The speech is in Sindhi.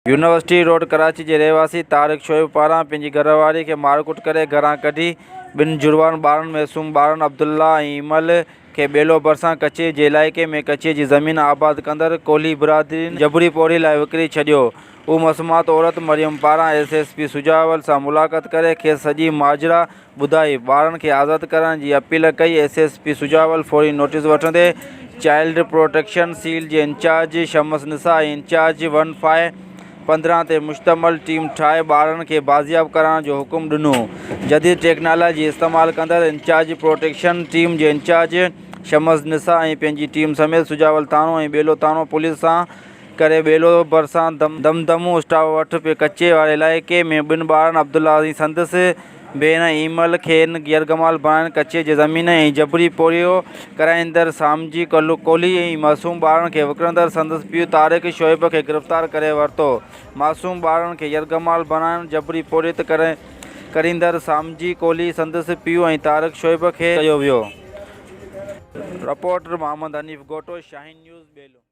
يونيورسٽي روڊ ڪراچي جي رهواسي طارق شعيب پاران پنهنجي گهرواري کي مارڪٽ ڪري گهران ڪڍي ٻن جڙوان ٻارن معصوم ٻارن عبدالله ۽ ايمل کي ٻيلو ڀرسان ڪچي جي علائقي ۾ ڪچي جي زمين آباد ڪندڙ ڪولهي برادرين جبري پورهيي لاء وڪڻي ڇڏيو. هو مسمات عورت مريم پاران ايس ايس پي سجاول سان ملاقات ڪري کيس سڄي ماجرا ٻڌائي ٻارن کي آزاد ڪرائڻ جي اپيل ڪئي، ايس ايس پي سجاول فوري نوٽيس وٺندي چائلڊ پروٽيڪشن سيل جي انچارج شمس نساء ۽ انچارج ون فائي 15 تي مشتمل ٽيم ٺاهي ٻارڙن کي بازياب ڪرائڻ جو حڪم ڏنو، جديد ٽيڪنالاجي استعمال ڪندڙ انچارج پروٽيڪشن ٽيم جي انچارج شمس نساء ۽ پنهنجي ٽيم سميت سجاول ٿاڻو ۽ ٻيلو ٿاڻو پوليس سان ڪري ٻيلو ڀرسان دمدمو اسٽاپ وٽ پي ڪچي واري علائقي ۾ ٻن ٻارن عبدالله ۽ سندس ڀيڻ ايمل کي يرغمال بڻائڻ ڪچي جي زمين ۽ جبري پورهيو ڪرائيندڙ سامجي ڪولهي ۽ معصوم ٻارن کي وڪڻندڙ سندس پيء طارق شعيب کي گرفتار ڪري ورتو معصوم ٻارن کي يرغمال بڻائڻ جبري پورهيت ڪريندڙ سامجي ڪولهي سندس پيء ۽ طارق شعيب کي ڪيو ويو. رپورٽر محمد حنيف گهوٽو، شاهين نيوز، ٻيلو.